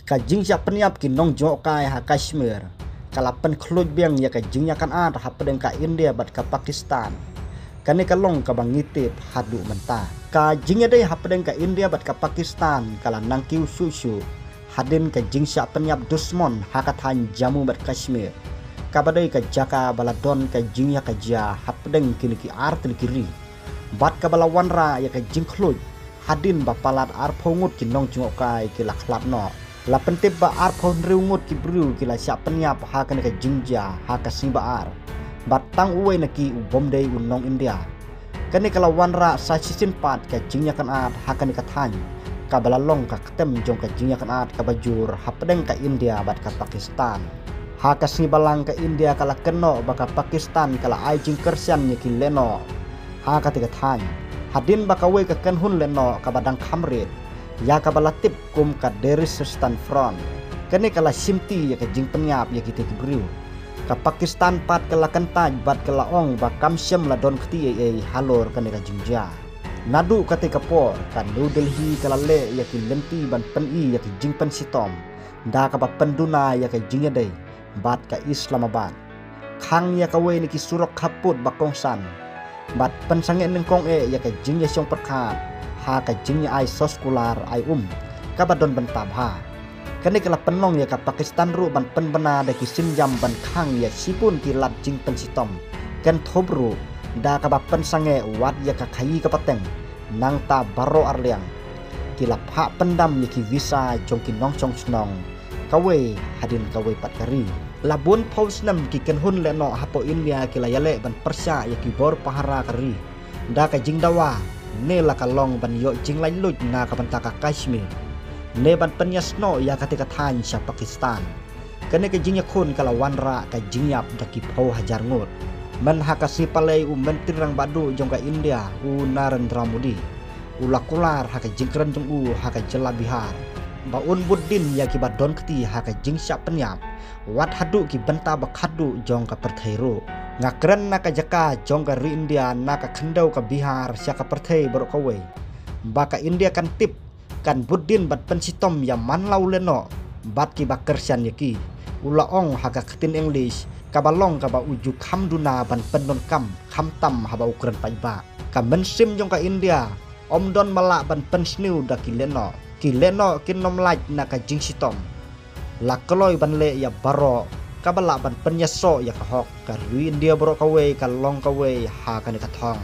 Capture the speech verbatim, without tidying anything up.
Ka jingshah pynïap ki nongjngohkai ha Kashmir ka la pynkhluit biang ïa ka jingïakynad hapdeng ka India bad ka Pakistan. Kane ka long kaba ngi tip haduh mynta. Ka jingïadei hapdeng ka India bad ka Pakistan ka la nangkiew shuh shuh hadien ka jingshah pynïap dusmon ha ka thaiñ Jammu bad Kashmir, kaba dei ka jaka ba la don ka jingïakajia hapdeng kine ki artylli ki ri, bad kaba la wanrah ïa ka jingkhluit hadien ba palat arphew ngut ki nongjngohkai ki la khlad noh. La pyntip ba arphew hynriew ngut ki briew ki la shah pynïap ha kane ka jingjia ha ka sngi ba ar, bad tang uwei na ki u bym dei u nong India. Kane ka la wanrah sa shisien pat ka jingïakynad ha kane ka thaiñ, kaba la long ka ktem jong ka jingïakynad kaba jur hapdeng ka India bad ka Pakistan. Ha ka sngi balang ka India ka la kynnoh ba ka Pakistan ka la ai jingkyrshan ïa ki lehnoh ha kata ka thaiñ, hadien ba kawei ka kynhun lehnoh kaba dang kham rit, ïa kaba la tip kum ka Dehri Sistan Front, kane ka la shimti ïa ka jingpynïap ïa kita ki briew. Ka Pakistan pat ka la kyntait bad ka la ong ba kam shym la don kti ei ei halor kane ka jingjia. Naduh kata ka por ka New Delhi ka la leh ïa ki lynti ban pyni ïa ki jingpynshitom da kaba pynduna ïa ka jingïadei bad ka Islamabad, khang ïa kawei na ki surok khappud ba kongsan, bad pynsangeh nyngkong eh ïa ka jingïashong pyrkhat ha ka jingïa-ai soskular ai um kaba don bynta bha. Kane ka la pynlong ïa ka Pakistan ruh ban pynbna da ki sienjam ban khang ïa shibun ki lad jingpynshitom, kynthup ruh da kaba pynsangeh wat ïa ka khaïi ka pateng. Nangta baroh arliang ki la phah pyndam ïa ki visa jong ki nongshong shnong kawei hadien kawei pat ka ri. La bun phew snem ki kynhun lehnoh hapoh India ki la ïaleh ban pyrshah ïa ki bor pahara ka ri da ka jingdawa ne la ka long ban ïoh jinglaitluid na ka bynta ka Kashmir, ne ban pynïasnoh ïa kata ka thaiñ sha Pakistan. Kane ka jingïakhun ka la wanrah ka jingïap da ki phew hajar ngut. Myn ha ka sngi Palei u Myntri Rangbah Duh jong ka India u Narendra Modi u la kular ha ka jingkren jong u ha ka jylla Bihar ba un bud dien ïa kiba don kti ha ka jingshah pynïap, wat haduh ki bynta ba khatduh jong ka pyrthei ruh. Nga kren na ka jaka jong ka ri India, na ka khyndew ka Bihar sha ka pyrthei baroh kawei, ba ka India kan tip, kan bud dien ban pynshitom ïa man la u lehnoh bad kiba kyrshan ïa ki, u la ong ha ka ktien English kaba long kaba u ju kham duna ban pyndonkam khamtam haba u kren paidbah. Ka mynsiem jong ka India ym don ba lah ban pynsniew da ki lehnoh. Ki lehnoh kin ym lait na ka jingshitom. La kloi ban leh ïa baroh kaba lah ban pynïasoh ïa ka hok ka ri India baroh kawei ka long kawei ha kane ka thong.